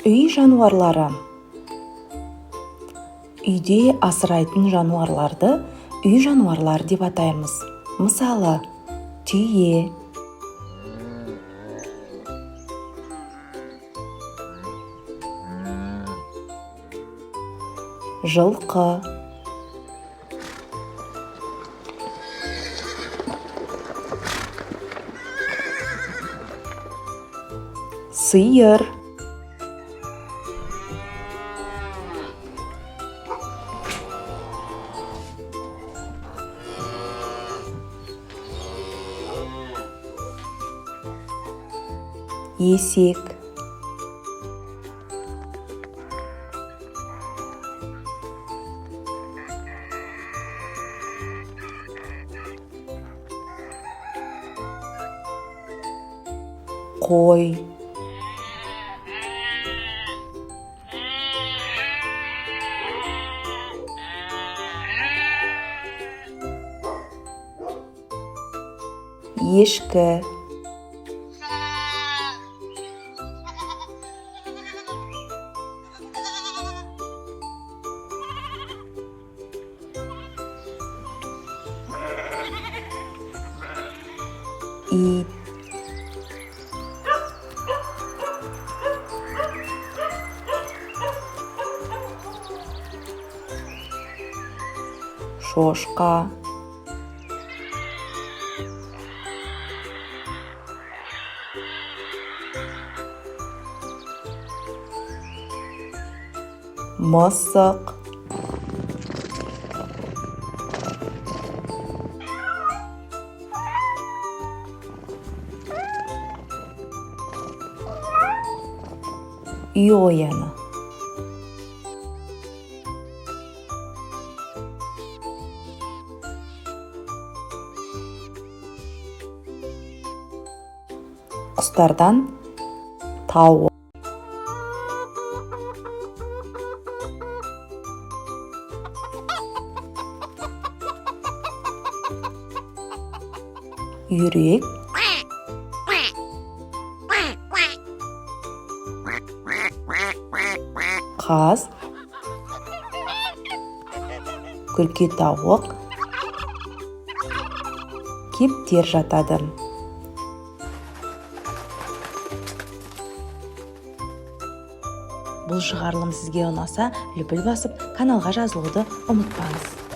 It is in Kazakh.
Үй жануарлары. Үйде асырайтын жануарларды үй жануарлары деп атаймыз. Мысалы, түйе, жылқы, сиыр, есек, қой, ешкі, ит, шошқа, мысық, үй қояны. Құстардан тауық, үйрек, қаз, күркетауық, кептер жатады. Бұл шығарылым сізге ұнаса, лүпіл басып, каналға жазылуды ұмытпаңыз.